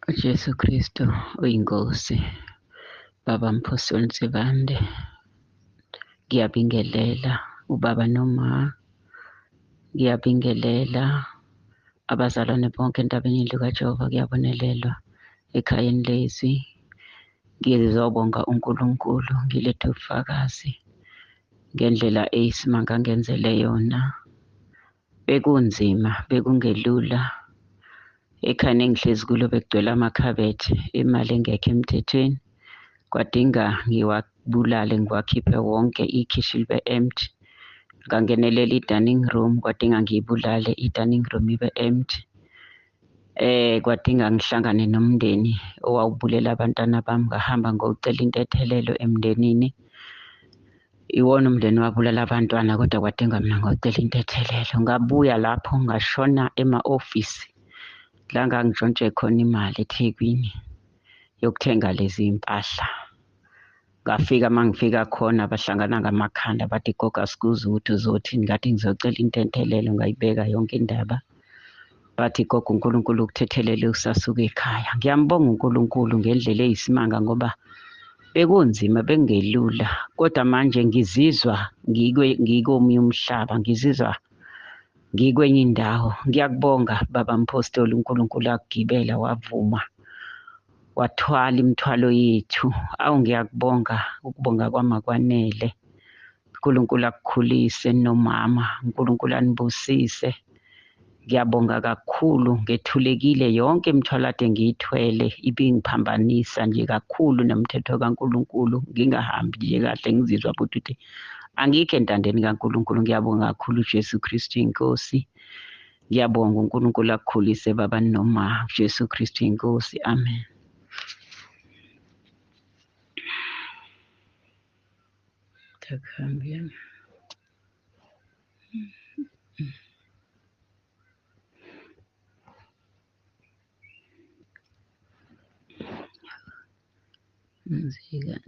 UJesu Kristu uyiNkosi. Baba Mphostoli Nsibande, ngiyabingelela ubaba noma, ngiyabingelela abazalwane bonke entabeni yendlu kaJehova, kuyabonelelwa ekhayeni lezwi. Ngizobonga uNkulunkulu, ngilethe ubufakazi ngendlela eyisimanga angenzele yona. Bekunzima, bekungelula. Ekhaya engihlezi kulo bekugcwele amakhabethe, imali engekho emthethweni. Kwadinga ngiwabulale, ngiwakhiphe wonke, ikhishi libe empty. Ngangenelela i-dining room, kwadinga ngiyibulale i-dining room ibe empty. Kwadinga ngihlangane nomndeni owawubulela abantwana bami, ngahamba ngiyocela intethelelo emndenini. Iwona umndeni owabulala abantwana kodwa kwadinga mina ngiyocela intethelelo. Ngabuya lapho ngashona ema-ofisi la ngangintshontshe khona imali eThekwini yokuthenga lezi mpahla. Ngafika uma ngifika khona bahlangana ngamakhanda bathi gogo asikuzi ukuthi uzothini, ngathi ngizocela intethelelo, ngayibeka yonke indaba. Bathi gogo uNkulunkulu ukuthethelele usasuka ekhaya. Ngiyambonga uNkulunkulu ngendlela eyisimanga ngoba bekunzima, bekungelula, kodwa manje ngizizwa ngikomunye umhlaba, ngizizwa ngikwenye indawo. Ngiyakubonga baba Mphostoli, uNkulunkulu akugibela wavuma, wathwala imithwalo yethu. Awu ngiyakubonga, ukubonga kwami akwanele. uNkulunkulu akukhulise nomama, uNkulunkulu anibusise. Ngiyabonga kakhulu, ngethulekile yonke imithwalo ade ngiyithwele ibingiphambanisa nje kakhulu nomthetho kaNkulunkulu, ngingahambi nje kahle, ngizizwa futhi ukuthi angikho entandeni kaNkulunkulu. Ngiyabonga kakhulu uJesu Kristu inkosi. Ngiyabonga uNkulunkulu akukhulise baba noma, uJesu Kristu inkosi. Amen. Takuhambia. Mzika.